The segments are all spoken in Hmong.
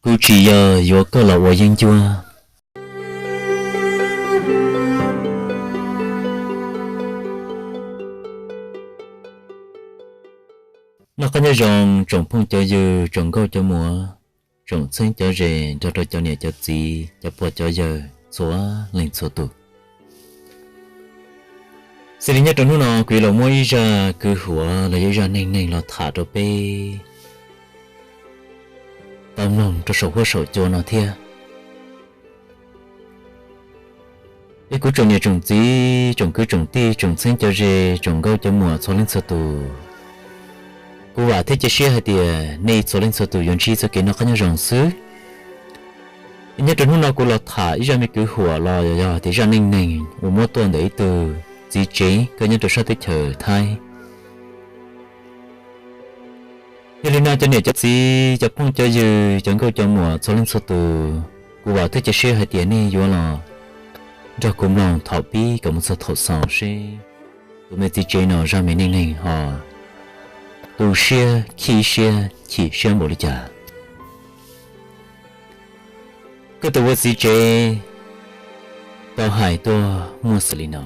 Kuv tsis yog yuav koj los ua yeeb ncuab. Noj qab nyob zoo tsoom phooj cov ywg, tsoom nkauj cov muam, tsoom txheeb cov ze, nrog rau cov niam cov txiv, cov pog cov yawg txhua leej txhua tus. Xws li nyob rau hnub no kuv yuav los muab ib zaj kwv huam los yog ib zaj neej neeg los tham rau peb tau mloog rau saum huab saum cua no thiab. Es kuv tsoom niam tsoom txiv, tsoom kwv tsoom tij, tsoom txheeb cov ze, tsoom nkauj cov muam txhua leej txhua tus, kuv vam thiab cia siab hais tias nej txhua leej txhua tus yuav ntsib txoj kev noj qab nyob zoo xwb. Nyob rau hnub no kuv los tham ib zaj me kwv huam los yog tias zaj neej neeg uas muab tuaj ntawm ib tug txiv tsev koj nyob rau sab teb chaws Thaib. Yog li no cov niam cov txiv, cov phooj cov ywg, cov nkauj cov muam txhua leej txhua tus, kuv vam thiab cia siab hais tias nej yuav los nrog kuv mloog thaum pib kom mus txog thaum xaus seb tus me txiv tsev no zaj me neej neeg ho tu siab, khib siab, chim siab npaum li cas. Koj tus ua txiv tsev tau hais tuaj muaj xws li no: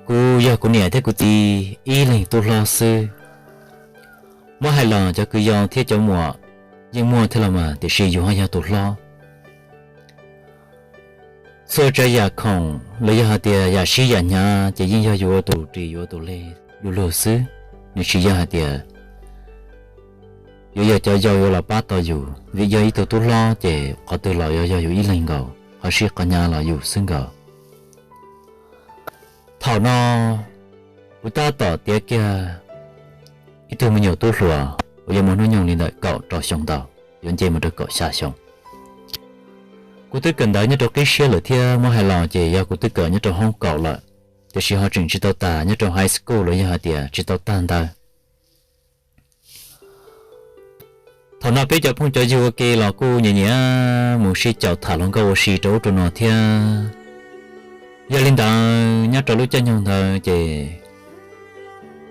Kuv yog kuv niam thiab kuv txiv ib leeg tub hlob xwb. Muab hais los cov kwv yau thiab cov muam yeej muaj thiab los mas, tiam sis yus ho yog tus hlob. Txhua tsav yam khoom los yog hais tias yam sib yam hnyav ces yeej yog yus ua tus ris, yus ua tus leg du lug xwb. Nws tsis yog hais tias yuav yog cov yau yuav los pab tau yus, vim yog ib tug tub hlob ces qhov twg los yuav yog yus ib leeg nkaus, qhov sib qhov hnyav los yus xwb nkaus. Thaum no kuv tab tom tiav kiag ib tug me nyuam tub hluas uas yuav muaj hnub nyoog li ntawm kaum rau xyoo ntau, yuav nce mus rau kaum xya xyoo. Kuv twb kawm ntawv nyob rau qib siab lawm thiab, muab hais los ces yog kuv twb kawm nyob rau hoob kaum lawm, tiam sis ho tseem tsis tau tag nyob rau high school los yog hais tias tsis tau tag ntawd. Thaum no peb cov phooj cov ywg ua ke los kuj nyiam nyiam mus sib caum tham hluas nkauj ua si rau ub rau no thiab. Yog li ntawd nyob rau lub caij nyoog ntawd ces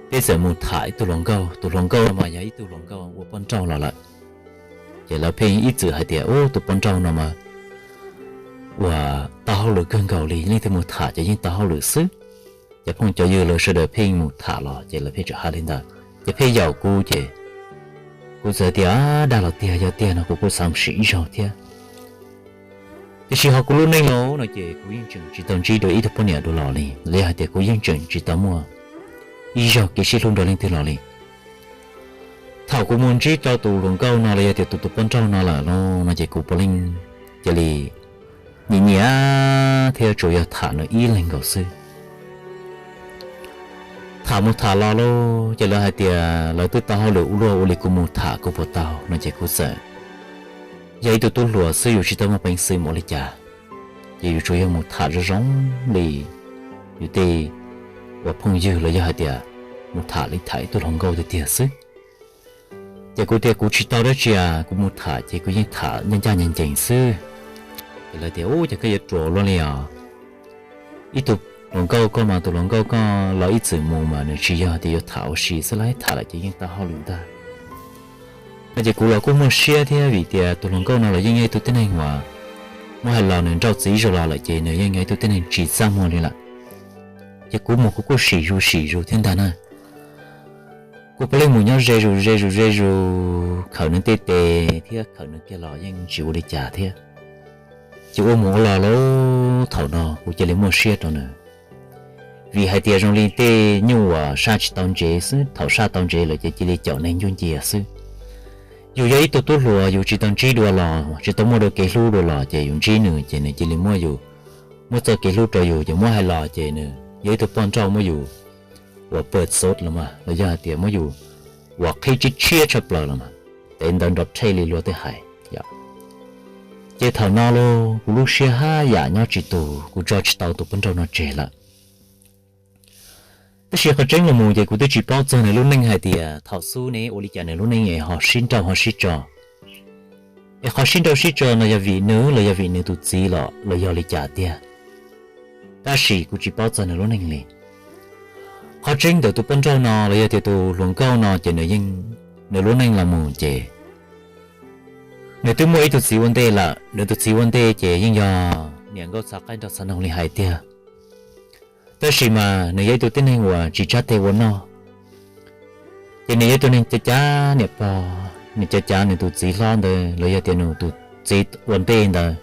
peb txawm mus tham ib tug hluas nkauj, tus hluas nkauj mas yog ib tug hluas nkauj ua poj nrauj los lawm. Ces lawv pheej ib txwm hais tias, ub, tus poj nrauj no mas ua tau hauj lwm kawg nkaus li, leej twg mus tham ces yeej tau hauj lwm xwb. Cov phooj cov ywg lawv sawv daws pheej mus tham los ces lawv pheej txawm hais li ntawd, ces pheej yaum kuv ces kuv txawm tias, dag los tiag yog tiag no kuv kuj xav sim ib zaug thiab. Tiam sis ho kuv lub neej los no ces kuv yeej tseem tsis tau ntsib dua ib tug poj niam dua los li, los yog hais tias kuv yeej tseem tsis tau muaj ib zaug kev sib hlub nrog leej twg los li. Thaum kuv mus ntsib rau tus hluas nkauj no los yog tias tus tus poj nrauj no lawm los no ces kuv puav leej cia li nyiam nyiam thiab tsuas yog tham nws ib leeg nkaus xwb. Tham mus tham los lauj ces lawv hais tias lawv twb tau hauj lwm ua luaj ua li kuv mus tham kuv puas tau no ces kuv txawm, yog ib tug tub hluas xwb yus tsis tau muaj peev xwm mus ua li cas, ces yus tsuas yog mus tham zoo zoo li yus tej uas phooj ywg los yog hais tias mus tham li tham ib tug hluas nkauj tiag tiag xwb. Ces kuv tias kuv tsis tau dab tsi, kuv mus tham ces kuv yeej tham ncaj ncaj ncees ncees xwb. Ces lawv tias, ub, ces koj yuav ruam luaj li os. Ib tug hluas nkauj koj mas, tus hluas nkauj koj los ib txwm mus mas nws tsis yog tias yuav tham ua si xwb lauj, tham lawm ces yeej tau hauj lwm ntag. No ces kuv los kuj muaj siab thiab vim tias tus hluas nkauj no los yeej yog ib tug tib neeg uas muab hais los nws nrauj txiv ib zaug los lawm ces nws yeej yog ib tug tib neeg tsis txaj muag li lawm. Ces kuv mus kuv kuj sim zus sim zus thiab ntag na. Kuv puav leej mus nyob ze zus ze zus ze zus khawm nws tej tes thiab khawm nws kiag los yeej tsis ua li cas thiab. Ces ua mus ua los lauj, thaum no kuv cia li muaj siab rau nws. Vim hais tias zoo li tej nyuj uas saj tsis tau ntsev xwb, thaum saj tau ntsev lawm ces cia li caum neeg ncuj ncia xwb. Yus yog ib tug tub hluas yus tsis tau ntsib dua los tsis tau muaj dua kev hlub dua los ces yus ntsib nws ces nws cia li muab yus, muab txoj kev hlub rau yus ces muab hais los ces nws yog ib tug poj nrauj muab yus ua pawj xov los mas los yog hais tias muab yus ua qhib tshiab tshiab tshaj plaws los mas, tev ntawv nrov rhe li luag tej hais. Ces thaum no lauj kuv lub siab haj yam nyob tsis tus, kuv tso tsis tau tus poj nrauj no tseg lawm. Tab sis qhov tseeb los mus ces kuv twb tsis paub txog nws lub neej hais tias thaum xub ne ua li cas nws lub neej es ho sib nrauj ho sib tso. Es qhov sib nrauj sib tso no yog vim nws los yog vim nws tus txiv los los yog li cas tiag, tab sis kuv tsis paub txog nws lub neej li. Qhov tseeb ntawm tus poj nrauj no los yog tias tus hluas nkauj no ces nws yeej, nws lub neej los mus ces Nws twb muaj ib tug txiv ua ntej lawm, nws tus txiv ua ntej ces yeej yog niam nkauj txhav qaib nraug txhav noog li hais tiag. Tab sis mas nws yog ib tug tib neeg uas tsis tsab teg ua noj, ces nws yog ib tug neeg cav cav niam pog, nws cav cav nws tus txiv hlob ntawd los yog tias nws tus txiv ua ntej ntawd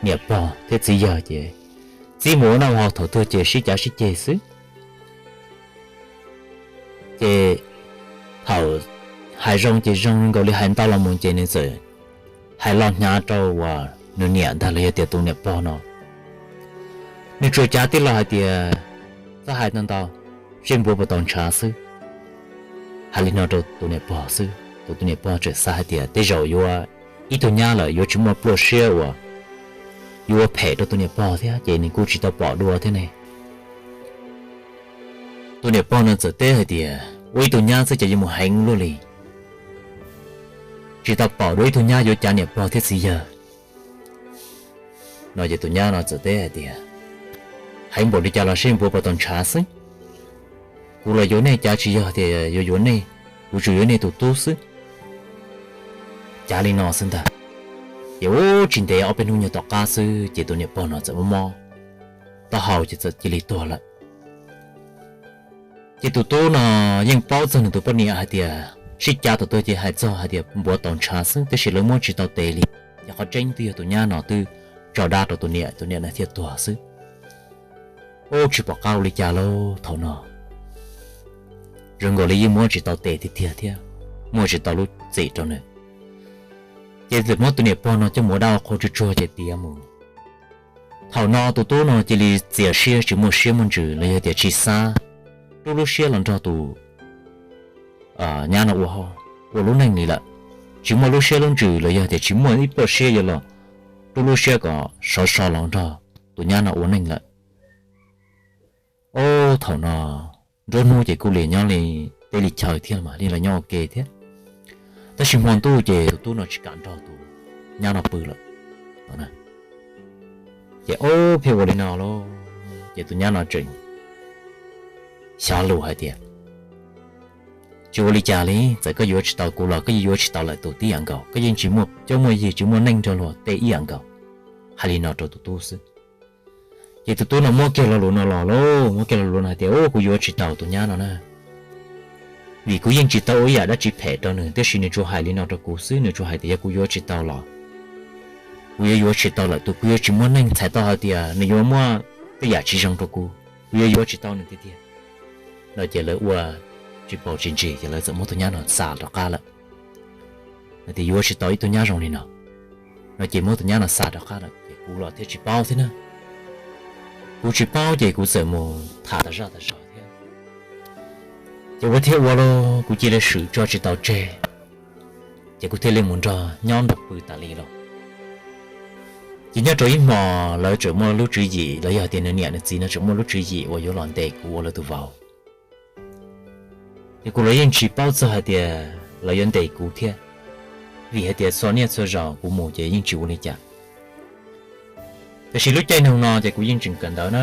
niam pog thiab txiv yawg ces txib mus ua noj ua haus thaum twg ces sib cav sib ceg xwb. Ces thaum hais zoo ces zoo nkaus li hais ntau los mus ces nws txawm hais lo hnyav rau uas nws niam ntag los yog tias tus niam pog no. Nws tsuas cav tib lo hais tias, txhob hais ntau ntau, seb npuav puas tau ntshav xwb. Hais li no rau tus niam pog xwb, tus tus niam pog tseem xav hais tias tej zaum yuav ib tug nyab lawm yuav tsis muaj pluaj siab uas yuav ua phem rau tus niam pog thiab ces nws kuj tsis tau pom dua thiab ne. Tus niam pog no txawm teb hais tias ua ib tug nyab xwb ces yuav mus heev luaj li, tsis tau pom dua ib tug nyab yuav cav niam pog thiab txiv yawg no. Ces tus nyab no txawm teb hais tias, heev npaum li cas los seb npuav puas tau ntshav xwb. Kuv los yuav nej cav tsis yog tias yuav yuav nej, kuv tsuas yuav nej tus tub xwb. Cav li no xwb ntag. Ces ua tsis ntev ob peb hnub nyuag tom qab xwb ces tus niam pog no txawm mob mob taub hau ces txawm cia li tuag lawm. Ces tus tub no yeej paub txog nws tus poj niam hais tias sib cav thaum twg ces hais txog hais tias npuav tau ntshav xwb, tab sis lawv muab tsis tau tes li. Ces qhov tseeb twb yog tus nyab no twb tso dab rau tus niam, tus niam no thiaj tuag xwb. Ub, tsis pom qab ua li cas lauj, thaum no zoo nkaus li yeej muab tsis tau tes tiag tiag thiab muab tsis tau lub txim rau nws. Ces txawm muab tus niam pog no coj mus ua dab ua qhua tsuag tsuag ces tiav mus. Thaum no tus tub no cia li txias siab, tsis muaj siab muaj ntsws los yog tias tsis xav rub lub siab los nrog tus nyab no ua, ua lub neej li lawm. Tsis muaj lub siab lub ntsws los yog tias tsis muaj ib pluaj siab yuav los rub lub siab kom sov so los nrog tus nyab no ua neej lawm. Ub, thaum no nruab hnub ces kuj li nyob li teb li chaw thiab mas li los nyob ua ke thiab. Tab sis hmo ntuj ces tus tub no tsis kam nrog tus nyab no pw lawm. Ces ub, pheej ua li no lauj, ces tus nyab no tseem xyav lus hais tias, tsis ua li cas li, txawm koj yuav tsis tau kuv los koj yeej yuav tsis tau lawm tus tib yam nkaus, koj yeej tsis muaj cuab muaj yig tsis muaj neej nrog luag tej ib yam nkaus. Hais li no rau tus tub xwb. Ces tus tub no muab kiag lo lus no los lauj, muab kiag lo lus no hais tias, ub, kuv yuav tsis tau tus nyab no na, vim kuv yeej tsis tau ua ib yam dab tsi phem rau nws, tiam sis nws tsuas hais li no rau kuv xwb, nws tsuas hais tias yog kuv yuav tsis tau los kuv yuav yuav tsis tau lawm tus, kuv yuav tsis muaj neej txhais tau hais tias nws yuav muab tej yam tsis zoo rau kuv, kuv yuav yuav tsis tau nws tiag tiag. No ces lawv ua tsis paus tsis ntsis ces lawv txawm muab tus nyab no xa rov qab lawm. Hais tias yuav tsis tau ib tug nyab zoo li no. No ces muab tus nyab no xa rov qab lawm ces kuv los thiaj tsis paub thiab na. Kuv tsis paub ces kuv txawm mus tham tas zaj tas zog thiab. Ces ua thiab ua lauj, kuv cia li swm tso tsis tau tseg, ces kuv thiaj li mus nrog nyob nrog pw tas li lauj. Ces nyob rau ib hmo lawv tseem muaj lub tswv yim los yog tias nws niam nws txiv no tseem muaj lub tswv yim uas yuav los ntes kuv ua lawv tus vauv. Ces kuv los yeej tsis paub txog hais tias lawv yuav ntes kuv thiab, vim hais tias txhua niaj txhua zaus kuv mus ces yeej tsis ua li cas. Tiam sis lub caij nug no ces kuv yeej tseem kawm ntawv na,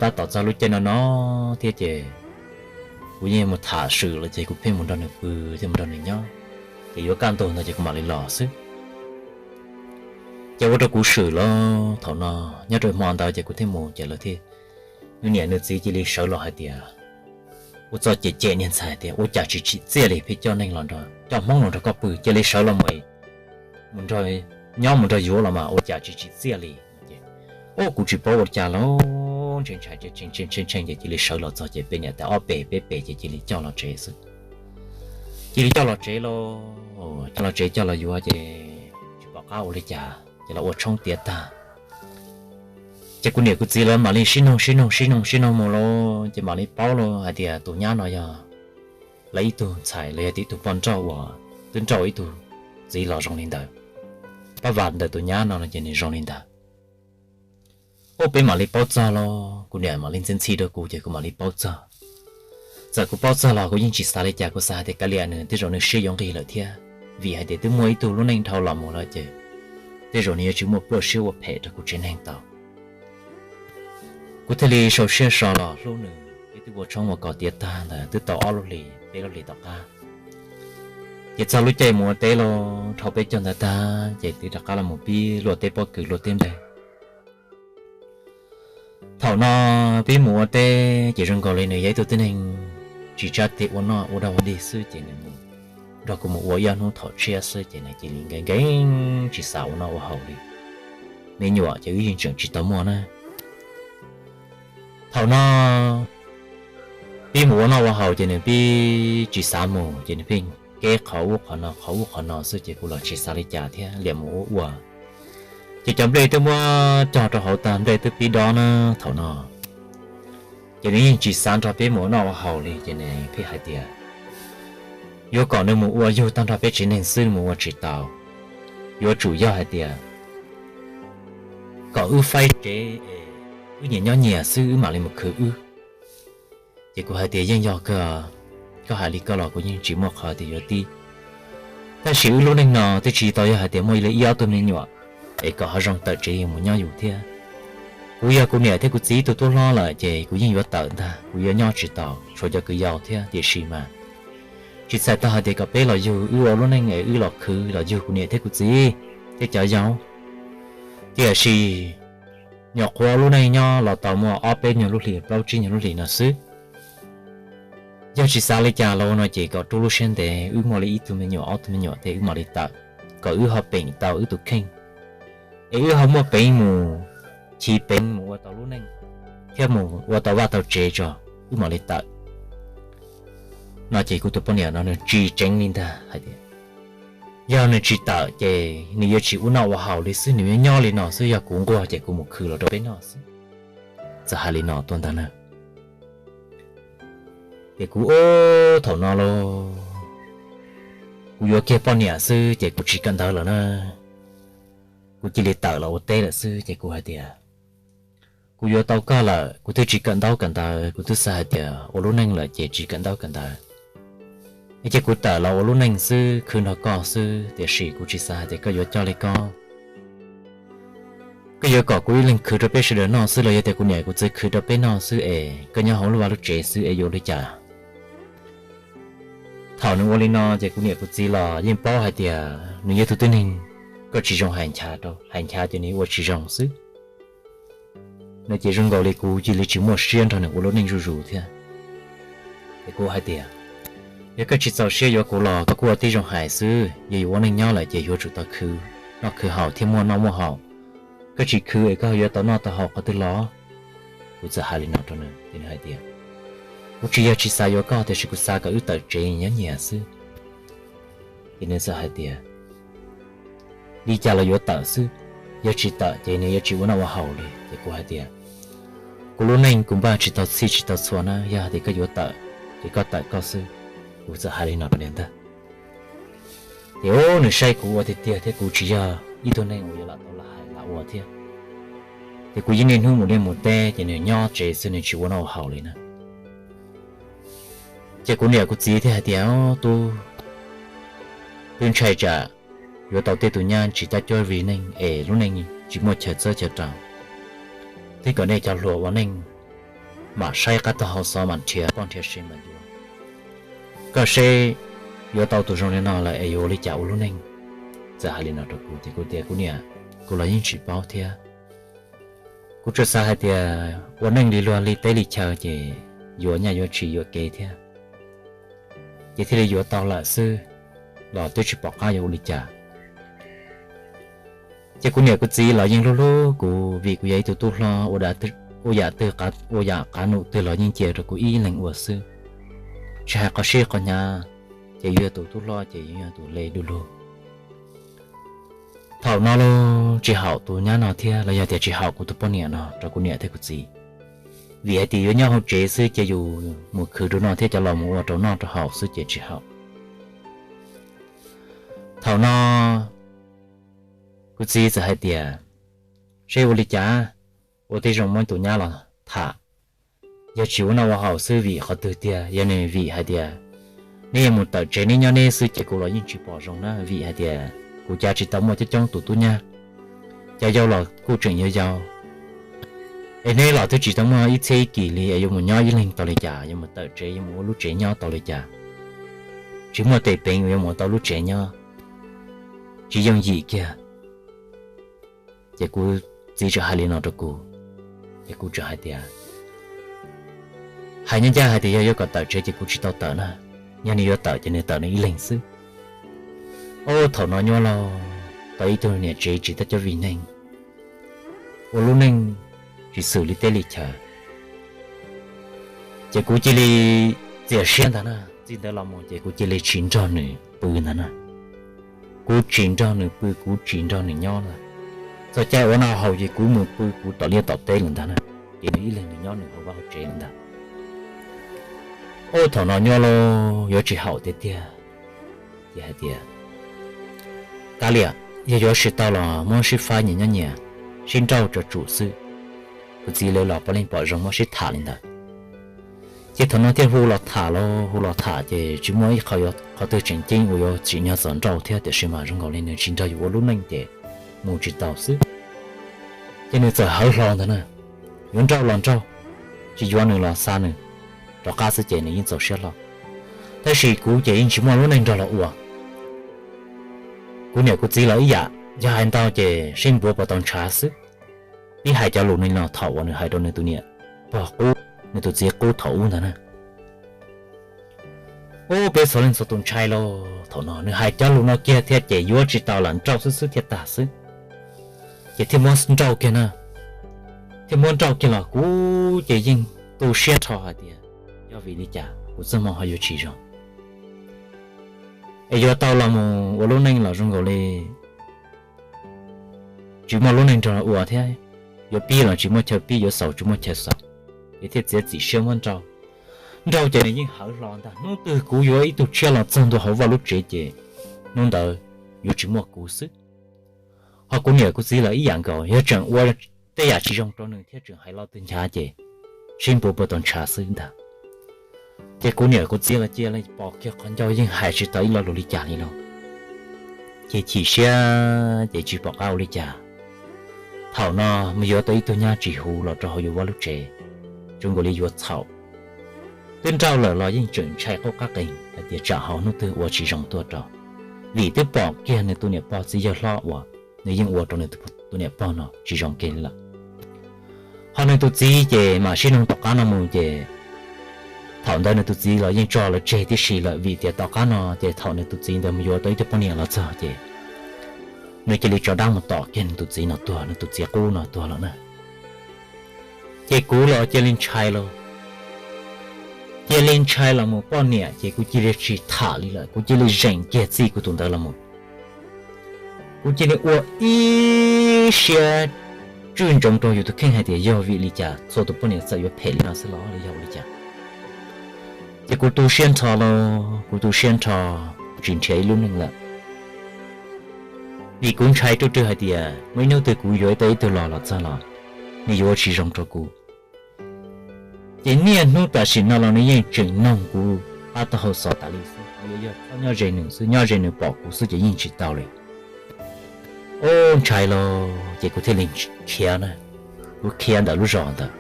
tab tom txog lub caij no no thiab ces kuv yeej mus tham swm los ces kuv pheej mus nrog nws pw thiab mus nrog nws nyob, ces yuav kaj ntug ntawd ces kuv mam li los xwb. Ces ua rau kuv swm los thaum no nyob rau hmo ntawd ces kuv thiaj mus ces lawv thiaj, nws niam nws txiv cia li sawv los hais tias, ua txoj cem cem niag ntxhais tias ua cas tsis tsim txiaj li, pheej coj neeg los nrog, coj Hmoob los nrog koj pw, cia li sawv los mus, mus nrog, nyob mus nrog yuav los mas ua cas tsis tsim txiaj li. Ces, o, kuv tsis paub ua cas los ntshai ntshai ces cia li sawv los txog ces peb niam tais ob pem peb pem ces cia li coj los tsev xwb. Cia li coj los tsev los, coj los tsev coj los yuav ces tsis pom qab ua li cas ces los ua tshoob tiav tag. Ces kuv niam kuv txiv lawv mam li sib noog sib noog sib noog sib noog mus los ces mam li paub los hais tias tus nyab no yog lawv ib tug ntxhais los yog tias ib tug poj nrauj uas twb nrauj ib tug txiv los zoo li ntawd. Pab vam ntawm tus nyab no no ces nws zoo li ntawd. Ub, peb mam li paub txog los kuv niam mam li ntxhi ntxhi rau kuv ces kuv mam li paub txog. Txawm kuv paub txog los kuv yeej tsis xav li cas, kuv xav hais tias kav liam nws, tej zaum nws siab yuav nqig lawm thiab, vim hais tias twb muaj ib tug lub neej dhau los mus lawm ces tej zaum nws yuav tsis muaj pluaj siab ua phem rau kuv tsev neeg tau. Kuv thiaj li sau siab so los hlub nws, twb ua tshoob ua kos tiav tag ntawd twb tau ob lub hlis peb lub hlis tom qab. Ces txog lub caij mus ua teb los dhau peb caug ntawd tag ces twb rov qab los mus pib luaj teb pob kws luaj teb nplej. Thaum no pib mus ua teb ces zoo nkaus li nws yog ib tug tib neeg tsis tsa tes ua noj ua dog ua dig xwb ces nws mus nrog kuv mus ua ib ob hnub thaum tshiab xwb ces nws cia li nkees nkees tsis xav ua noj ua haus li. Me nyuam ces wb yeej tseem tsis tau muaj na. Thaum no pib mus ua noj ua haus ces nws pib tsis xav mus ces nws pheej keb qhov ub qhov no qhov ub qhov no xwb ces kuv los tsis xav li cas thiab liam mus ua ua. Ces cov nplej twb muab cog rau hauv tag, nplej twb pib dob na thaum no. Ces nws yeej tsis xav nrog peb mus ua noj ua haus li ces nws pheej hais tias yuav kom nws mus ua yug tag nrho peb tsev neeg xwb, nws mus ua tsis tau. Yuav tsum yog hais tias kom wb faib tsev es wb nyias nyob nyias xwb wb mam li mus khwv wb. Ces kuv hais tias yeej yog kawg, koj hais li koj los kuv yeej tsis muaj qhov tias yuav tib. Tab sis wb lub neej no twb tsis tau yog hais tias muaj li ib ob tug me nyuam es kom ho zoo tawm tsev yus mus nyob yus thiab. Kuv yog kuv niam thiab kuv txiv ib tug tub hlob lawm ces kuv yeej yuav tawm ntag, kuv yuav nyob tsis tau tshuav cov kwv yau thiab. Tiam sis mas tsis txhais tau hais tias kom peb los yug, wb ua lub neej es wb los khwv los yug kuv niam thiab kuv txiv thiab cov yau. Tiam sis nyuam qhuav lub neej nyob los tau muaj ob peb nyuag lub hlis, plaub tsib nyuag lub hlis no xwb. Yog tsis xav li cas los no ces kom rub lub siab ntev, wb muaj li ib tug me nyuam ob tug me nyuam thiab wb mam li tawm, kom wb ho peem tau wb tus kheej, es wb ho muaj peev mus chiv peev mus ua tau lub neej thiab mus ua tau vaj tau tsev tso, wb mam li tawm. No ces kuv tus poj niam no nws tsis tseev li ntag, hais tias yog nws tsis tawm ces nws yuav tsis ua noj ua haus li xwb, nws yuav nyob li no xwb, yog kuv nquag ces kuv mus khwv los rau peb noj xwb. Txawm hais li no tuaj ntag na. Ces kuv ua thaum no los kuv yuav kiag poj niam xwb ces kuv tsis kawm ntawv lawm na. Kuv cia li tawm los ua teb lawm xwb ces kuv hais tias kuv yuav tau koj lawm, kuv twb tsis kawm ntaub kawm ntawv, kuv twb xav hais tias ua lub neej lawm ces tsis kawm ntaub kawm ntawv. Ces kuv tawm los ua lub neej xwb, khwv nrog koj xwb, tiam sis kuv tsis xav hais tias koj yuav coj li koj. Koj yuav kom kuv ib leeg khwv rau peb sawv daws noj xwb los yog tias kuv niam kuv txiv khwv rau peb noj xwb es koj nyob hauv lub vaj lub tsev xwb es yuav ua li cas? Thaum nws ua li no ces kuv niam kuv txiv los yeej paub hais tias nws yog tug tib neeg koj tsis zoo hais nchav rau, hais nchav ces nws ua tsis zoo xwb. No ces zoo nkaus li kuv cia li tsis muaj siab nrog nws ua lub neej zuj zus thiab. Es kuv hais tias yog koj tsis txaus siab yuav kuv los koj kuj ua tib zoo hais xwb, yog yuav ua neej nyob lawm ces yuav tsum tau khwv noj khwv haus thiab muaj noj muaj haus. Koj tsis khwv es koj yuav tau noj tau haus qhov twg los? Kuv txawm hais li no rau nws ces nws hais tias kuv tsis yog tsis xav yuav koj tiam sis kuv xav kom wb tawm tsev nyob nyias xwb. Ces nws txawm hais tias li cas los yuav tawm xwb, yog tsis tawm ces nws yuav tsis ua noj ua haus li. Ces kuv hais tias kuv lub neej kuv npaj tsis tau txhij tsis tau txhua na, yog hais tias koj yuav tawm ces koj tawm koj xwb. Kuv txawm hais li no rau nws ntag. Ces nws saib kuv ua tiag tiag thiab kuv tsis yog ib tug neeg uas yuav lam tau lam hais lam ua thiab. Ces kuv yeej niaj hnub mus liaj mus teb ces nws nyob tsev xwb nws tsis ua noj ua haus li na. Ces kuv niam kuv txiv thiaj hais tias tub, twb ntshai tsam yuav tau tej tus nyab tsis tab cuab vij neej es lub neej tsis muaj chaw txawb chaw rau. Twb kom nej cov hluas ua neej mam saib qab tag hauv xov mam nrhiav poj nrhiav sev mam yuav. Koj seb yuav tau tus zoo li no lawm es yuav ua li cas ua lub neej? Txawm hais li no rau kuv ces kuv tias kuv niam, kuv los yeej tsis paub thiab. Kuv tsuas xav hais tias ua neej li luag li teb li chaw ces yuav nyaj yuav tshis yuam kev thiab, ces thiaj li yuav tau lawm xwb, los twb tsis pom qab yuav ua li cas. Ces kuv niam kuv txiv los yeej hlub hlub kuv vim kuv yog ib tug tub hlob, ua yam twg, ua yam qab num twg los yeej cia rau kuv ib leeg ua xwb. Tsis hais qhov sib qhov hnyav ces yus yog tus tub hlob ces yus yog tus le du lug. Thaum no los tsis haum tus nyab no thiab los yog tias tsis haum kuv tus poj niam no rau kuv niam thiab kuv txiv, vim hais tias yuav nyob hauv tsev xwb ces yus mus khwv rau no thiab cov laus mus ua rau noj rau haus xwb ces tsis haum. Thaum no kuv txiv txawm hais tias seb ua li cas, ua tib zoo muab tus nyab los tham, yog tsis ua noj ua haus xwb vim qhov twg tiag? Yog nws vim hais tias neb yuav mus tawm tsev neb nyob neb xwb ces kuv los yeej tsis pom zoo na, vim hais tias kuv cav tsis tau muaj coob coob tus tub nyab, cov yau los kuj tseem yau yau, es neb los twb tsis tau muaj ib txhiab ib kis li es yuav mus nyob ib leeg tau li cas, yuav mus tawm tsev yuav mus ua lub tsev nyob tau li cas? tsis muaj tes peev uas yuav mus ua tau lub tsev nyob, tsis yooj yim kiag. Ces kuv txiv txawm hais li no rau kuv, ces kuv txawm hais tias, hais ncaj ncaj hais tias yog yuav kom tawm tsev ces kuv tsis tau tawm na, yog nws yuav tawm ces nws tawm nws ib leeg xwb. Ub, thaum no nyuaj lauj, tau ib tug niam tsev tsis tau cov vim neeg, ua lub neej tsis xws li teb li chaw. Ces kuv cia li txias siab ntag na, txij ntawd los mus ces kuv cia li tsis nrog nws pw ntag na. Kuv tsis nrog nws pw, kuv tsis nrog nws nyob na. Txog caij ua noj haus ces kuv mus pw kuv tom liaj tom teb lawm ntag na, ces nws ib leeg nws nyob nws hauv vaj hauv tsev lawm ntag. Ub, thaum no nyuaj lauj, yuav tsis haum tiag tiag. Ces hais tias, kav liam, yog yuav tsis tau los muab sib faib nyias nyob nyias, sib nrauj tso tsum xwb. Kuv txiv lawv los puav leej pom zoo muab sib tham li ntawd. Ces thaum no thiaj hu los tham lauj, hu los tham ces tsis muaj ib qho, qhov twg tseem ceeb uas yuav tsim nyog txaus nrauj thiab, tiam sis mas zoo nkaus li nws tsis nrog yus ua lub neej ces mus tsis taus xwb. Ces nws txawm hawv hlo ntag na, yuav nrauj los nrauj, tsis yuav nws los xa nws rov qab xwb ces nws yeej txaus siab hlo. Tab sis kuv ces yeej tsis muaj lub neej nrog los ua. Kuv niam kuv txiv los ib yam, yog hais ntau ces sib npuav puas tau ntshav xwb. Peb hais cov lus no thaum uas nws hais rau nws tus niam pog qub, nws tus txiv qub thaum ub ntag na. Ub, peb txhua leej txhua tus ntshai lauj, thaum no nws hais cov lus no kiag thiab ces yuav tsis tau los nrauj xwb xwb thiaj tag xwb. Ces thiaj muab nrauj kiag na, thiaj muab nrauj kiag los kuv ces yeej tu siab nrho hais tias yog vim li cas kuv txoj hmoo ho yuav tsis zoo, es yuav tau los mus ua lub neej los zoo nkaus li tsis muaj lub neej nrog ua thiab, yuav pib los tsis muaj chaw pib, yuav xaus tsis muaj chaw xaus, ces thiaj txiav txim siab muab nrauj. Nrauj ces nws yeej hawv hlo ntag, hnub twg kuv yuav ib tug tshiab los txog ntua hauv vaj lub tsev ces hnub ntawd yuav tsis muaj kuv xwb. Ho kuv niam kuv txiv lawv ib yam nkaus, yog tseem ua tej yam tsis zoo rau nws thiab tseem hais lo twg nchav ces sib npuav puas tau ntshav xwb ntag. Ces kuv niam kuv txiv los cia li pom kiag qhov ncauj yeej hais tsis tau ib lo lus li cas li lauj. Ces chim siab ces tsis pom qab ua li cas. Thaum no mus yuav tau ib tug nyab tsis huv los rau hauv yus vaj lub tsev, zoo nkaus li yuav txhaum. Twb nrauj lawm los yeej tseem ntshai qub qab qees hais tias tsam ho hnub twg ua tsis zoo tuaj rau, vim twb pom kiag nws tus niam pog txiv yawg hlob uas nws yeej ua rau nws tus niam pog no tsis zoo kiag li lawm. Ho nws tus txiv ces mam sib noog tom qab no mus ces thaum ntawd nws tus txiv los yeej tso lawv tseg tib si lawm, vim tias tom qab no ces thaum nws tus txiv ntawd mus yuav tau ib tug poj niam los txog ces nws cia li tso dab mus tom kiag nws tus txiv no tuag, nws tus txiv qub no tuag lawm na. Ces kuv los cia li ntshai lauj, cia li ntshai los mus poj niam ces kuv cia li tsis tham li lawm, kuv cia li zeem kiag txij kuv tus ntawd los mus. Kuv cia li ua ib siab tswj ntsoov rau yus tus kheej hais tias yog vim li cas txhua tus poj niam txawm yuav phem li no xwb los yog ua li cas. Ces kuv tu siab nrho lauj, kuv tu siab nrho, tsis nrhiav ib lub neej lawm. Vim kuv ntshai ruaj rwg hais tias muaj ib hnub twg kuv yuav tau ib tug los los txog los nws yuav ua tsis zoo rau kuv. Ces niaj hnub tam sim no los nws yeej tseem noog kuv qab taub hau xov tas li xwb, kuv yuav yog txhob nyob ze nws xwb, nyob ze nws pom kuv xwb ces yeej tsis tau li. Ub, ntshai lauj, ces kuv thiaj li khiav na, kuv khiav ntawm lub zos ntawd.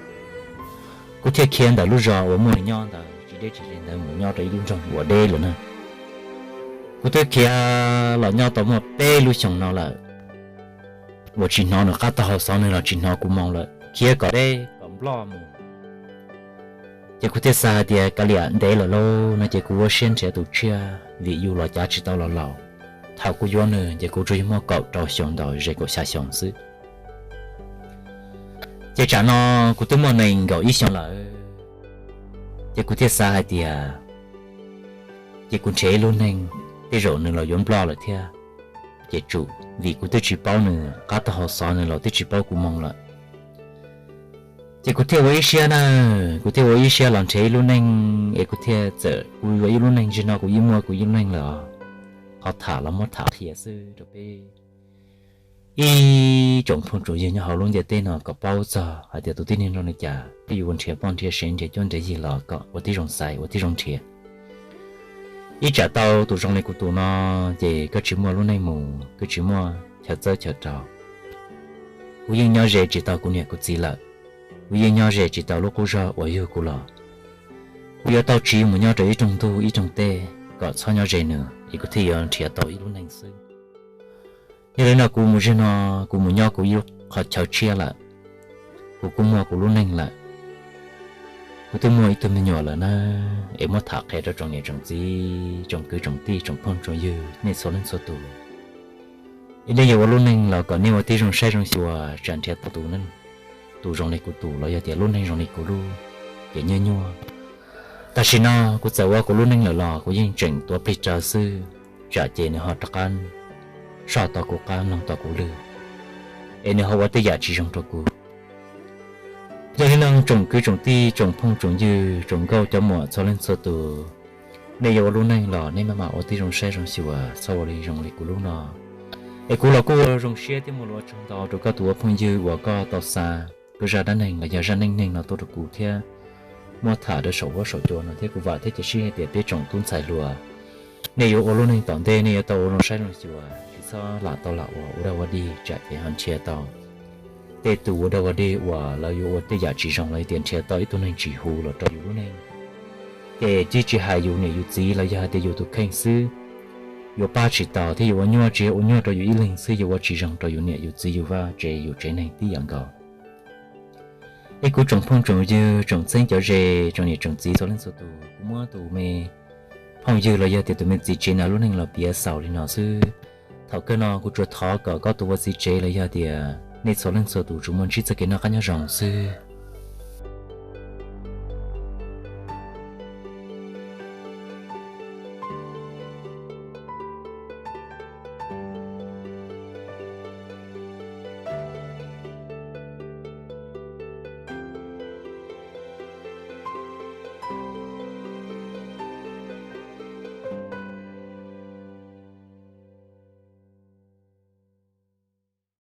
Kuv thiaj khiav ntawm lub zos uas muaj nws nyob ntawd tsis deb tsis ze ntawd mus nyob rau ib lub nroog uas deb lawm na. Kuv twb khiav los nyob tau muaj peb lub xyoos no lawm uas tsis hnov nws qab taub hau xov, nws los tsis hnov kuv moo lawm, khiav kom deb kom nploj mus. Ces kuv thiaj xav hais tias kav liam, ntev lawm lauj no ces kuv ua siab nrhiav tus tshiab vim yus los cav tsis tau los laus. Thaum kuv yuav nws ces kuv tsuas yog muaj kaum rau xyoo ntau ze kaum xya xyoo xwb. Ces tsam no kuv twb muaj nees nkaum ib xyoos lawm, ces kuv thiaj xav hais tias ces kuv nrhiav ib lub neej, tej zaum nws los yuav nploj lawm thiab. Ces tsum vim kuv twb tsis paub nws qab taub hau xov, nws los twb tsis paub kuv moo lawm. Ces kuv thiaj ua ib siab na, kuv thiaj ua ib siab los nrhiav ib lub neej es kuv thiaj txawm, kuv ua ib lub neej, nim no kuv yeej muaj kuv ib lub neej lawm. Qhov tham los muab tham qhia xwb rau peb ib tsoom phooj tsoom ywg nyob hauv lub ntiaj teb no kom paub txog hais tias tus tib neeg no li cas, peb yuav ua nrhiav poj nrhiav sev nrhiav cuab nrhiav yig los kom ua tib zoo xaiv ua tib zoo nrhiav. Ib tsam tau tus zoo li kuv tus no, ces koj tsis muaj lub neej mus, koj tsis muaj chaw txawb chaw rau. Kuv yeej nyob ze tsis tau kuv niam kuv txiv lawm, kuv yeej nyob ze tsis tau lub qub zog uas yug kuv los. Kuv yuav tau tsiv mus nyob rau ib rooj ntug ib rooj teb, kom txhob nyob ze nws es kuv thiaj yuav nrhiav tau ib lub neej xwb. Yog li no kuv mus ze no, kuv mus nyob kuv ib lub qhov chaw tshiab lawm, kuv kuj muaj kuv lub neej lawm, kuv twb muaj ib tug me nyuam lawm na. Es muab tham qhia rau tsoom niam tsoom txiv, tsoom kwv tsoom tij, tsoom phooj tsoom ywg nej txhua leej txhua tus, es nej yuav ua lub neej los kom nej ua tib zoo saib zoo xyuas tsam nrhiav tau tus, tus zoo li kuv tus los yog tias lub neej zoo li kuv lub, ces nyuaj nyuaj. Tam sim no kuv txawm ua kuv lub neej lawm los kuv yeej tseem tuav plig raws xwb, tsam ces nws ho rov qab soj tau kuv qab mloog tau kuv lw, es nws ho ua tej yam tsis zoo rau kuv. Yog li no tsoom kwv tsoom tij, tsoom phooj tsoom ywg, tsoom nkauj cov muam txhua leej txhua tus, nej yuav ua lub neej los nej maj mam ua tib zoo saib zoo xyuas, txhob ua li zoo li kuv lub no. Es kuv los kuj ua zoo siab thiab muaj lus ua tsaug ntau rau koj tus ua phooj ywg uas koj tau xa koj zaj dab neeg los yog zaj neej neeg no tuaj rau kuv thiab muab tham rau saum huab saum cua no thiab. Kuv vam thiab cia siab hais tias peb tsoom tub ntxhais hluas, nej yuav ua lub neej tom ntej nej yuav tau ua zoo saib zoo xyuas, tsis txhob lam tau lam uas ua dog ua dig tsam ces ho nrhiav tau tej tus ua dog ua dig uas lawv yuav ua tej yam tsis zoo los yog tias nrhiav tau ib tug neeg tsis huv los rau yus lub neej. Ces tsis, tsis hais yus niam yus txiv los yog hais tias yus tus kheej xwb, yuav pab tsis tau thiab yuav ua nyuaj, tsis yog ua nyuaj rau yus ib leeg xwb, yuav ua tsis zoo rau yus niam yus txiv, yus vaj tsev yus tsev neeg tib yam nkaus. Es kuv tsoom phooj tsoom ywg, tsoom txheeb cov ze, tsoom niam tsoom txiv txhua leej txhua tus, kuv muab tus me phooj ywg los yog tias tus me txiv tsev no lub neej los piav xaus li no xwb. Thaum kawg no kuv tsuas thov kom koj tus ua txiv tsev los yog tias nej txhua leej txhua tus tsuas muaj ntsib txoj kev noj qab nyob zoo xwb.